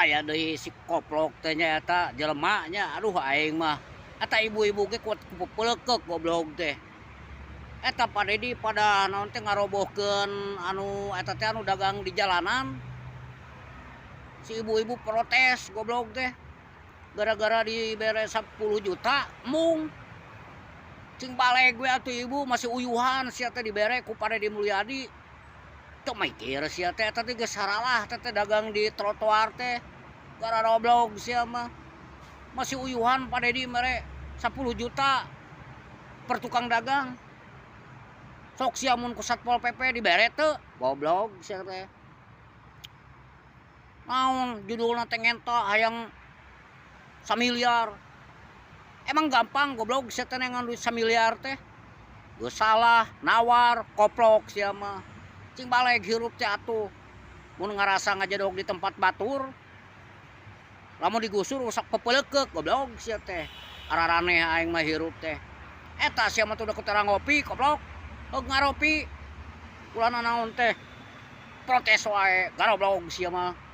Aya deui si koplok teh nya eta jelema nya, aduh aing mah eta ibu-ibu ge kuat kupeuleukek goblok teh. Eta Pak Dedi pada naon teh ngarobohkeun anu eta teh anu dagang di jalanan. Si ibu-ibu protes goblok teh. Gara-gara dibere 10 juta mung. Cing baleg we atuh ibu, masih uyuhan sia teh dibere ku Pak Dedi Mulyadi. Teu mikir sia teh, eta teh geus saralah teh teh dagang di trotoar teh. Gararoblog sia mah. Masih uyuhan Pak Dedi mere 10 juta per tukang dagang. Sok sia mun ku Satpol PP dibere teu? Goblok sia teh. Naon judulna teh ngenta hayang samiliar. Emang gampang goblok sia teh neangan duit samiliar teh? Geus salah, nawar, koplok sia mah. Cing baleg hirup teh atuh. Mun ngarasa ngajedog di tempat batur, lamun digusur sok pepeuleukek goblok sia teh. Araraneh aing mah hirup teh. Eta sia mah teu tara ngopi goblok. Heug ngaropi. Ulah nanaon teh. Protes wae garoblog sia mah.